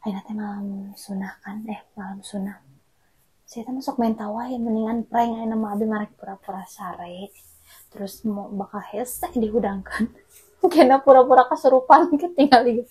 Ayeuna teh malam sunah kan, malam sunah. Saya teh masuk main tawain mendingan prank ayeuna mah abi marek pura-pura sare. Terus mau bakal hese dihudangkan. Kena pura-pura kesurupan ketinggalan gitu.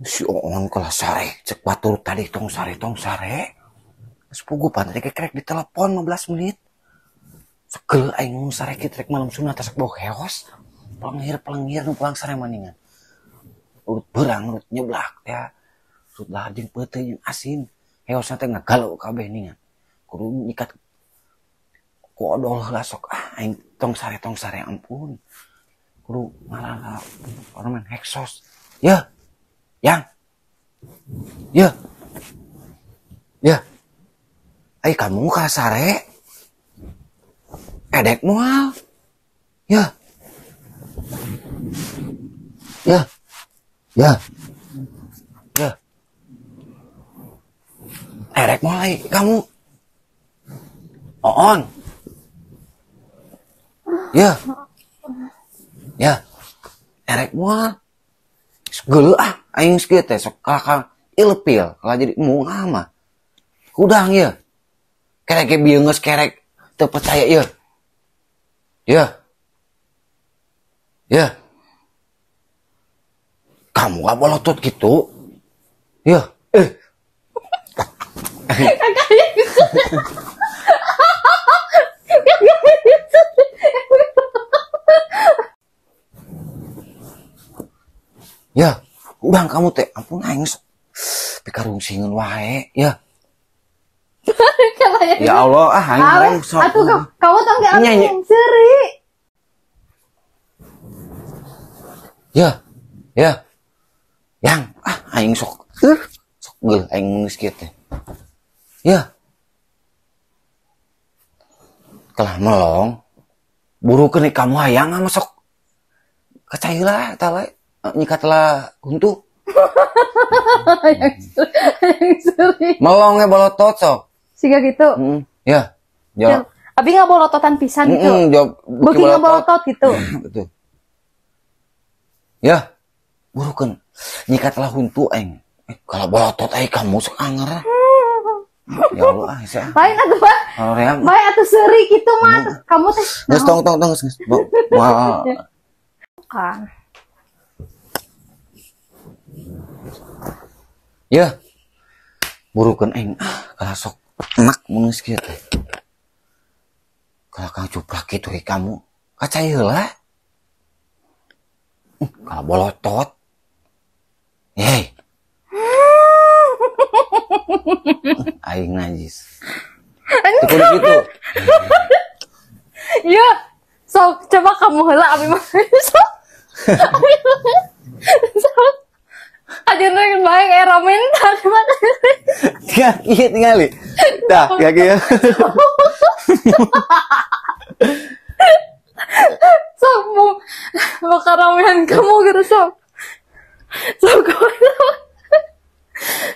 Si oon kelas sare, cek batur tadi tong sare tong sare. Sepugu pan tadi kekrek di telepon 15 menit. Segel aing ngomong sare kieu rek malam sunat tasek bau heos. Pelengir-pelengir nu pulang sare maningan. Urut berang, urut nyeblak ya. Urut lahar jeung peuteui jeung asin. Heosna teh ngagalau kabeh ningan. Kudu nyikat ku odol heula sok ah aing tong sare ampun. Kudu ngalala orang main heksos. Ya. Yang, ya, ya, ay kamu kasare, edek mual, ya, ya, ya, ya, edek mual, ay kamu, oon, ya, ya, edek mual, geuleuh ah. Aing geus teh sok kakak ilepil kalau jadi moal mah. Hudang ya. Kerek ge bieu geus kerek teu percaya ieu. Ya. Ya. Kamu gak bolotot gitu. Ya. Ya. Udang kamu teh, ampun aing pikarungsingeun wae, ya. Ya Allah, ah aing rungsok. Atuh kamu tong ge aing seuri. Ya. Ya. Yang ah aing sok sok geuleuh aing geus kieu teh. Ya. Kalah melong. Burukeun kamu hayang mah sok kacai lah eta we. Nyikatlah huntu. Melongnya bolotot sok. Siga gitu. Ya. Ya. Abi nggak bolototan pisan gitu. Beuki nggak bolotot gitu. Betul. Ya. Burukeun. Nyikatlah huntu aing. Kalau bolotot aing kamu sok anger. Ya Allah ah saya. Lain atuh, Pak. Bae atuh seuri kitu mah kamu teh. Geus tong tong tong geus. Wah. Kan. Ya, burukeun aing ah kalah sok enak mun geus kieu teh. Kalah kang cuprak kitu he kamu, kacai heula. Kalah bolotot. Hei. Aing najis. Teu kudu kitu. Ya, sok coba kamu heula abi mah. Sok. Sok. Aja neng baik ramen tadi mah. Ya, iya tingali. Dah, ya kieu. Sok mau bakar ramen kamu gitu sok. Sok kuat.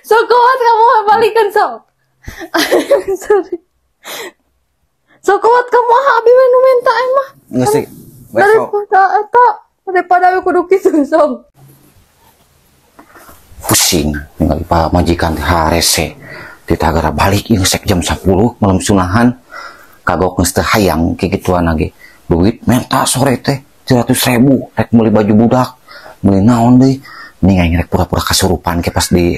Sok kuat kamu balikan sok. Sorry. Sok kuat kamu abi mah nu minta mah. Geus sih. Daripada eta daripada abi kudu kitu sok. Pusing ningali pak majikan teh harese ditagara balik ieu sek jam 10 malam sunahan kagok geus teu hayang kikituan lagi duit minta sore teh 300.000 rek meuli baju budak meuli naon deui mending aing rek pura-pura kasurupan ke pas di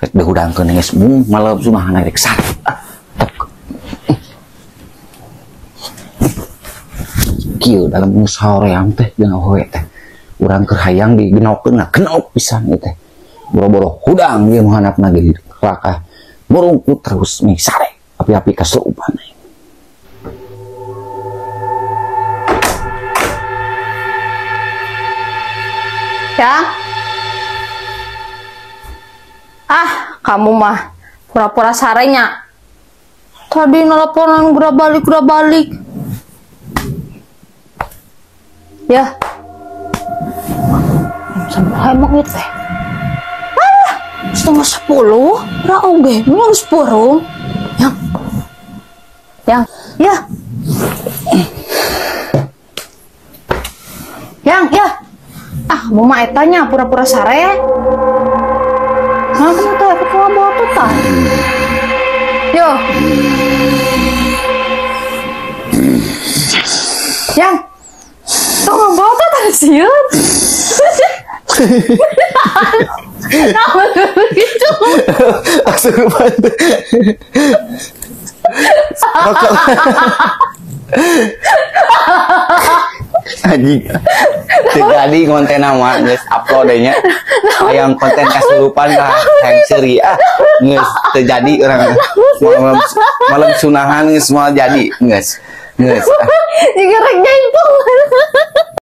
rek dihudangkeun geus mung malam sunahan rek sare kieu dalam geus hoream teh jeung awewe teh urang keur hayang digenokeun genok pisan ieu teh boro-boro hudang dia menghanapna ge kelakah murungkut terus nih sare api-api kasurupan. Ya. Ah, kamu mah pura-pura sarenya. Tadi nelponan geura balik. Ya. Jam 9 emang ieu teh. Ah, 9:30, ra oge, ini geus purung. Yang. Yang, ya. Yang, ya. Ah, mau mah eta nya pura-pura sare. Nah, kamu teh aku bawa tuh tah. Yo. Yang. Tuh ngobrol tuh tadi sieun. Nah, begitu. Langsung bantu. Anjing. Jadi konten nama geus upload nya. Hayang konten kasurupan ka hayang seuri ah. Geus teu jadi urang malam sunahan geus moal jadi geus. Geus. Jika rek jaimpong.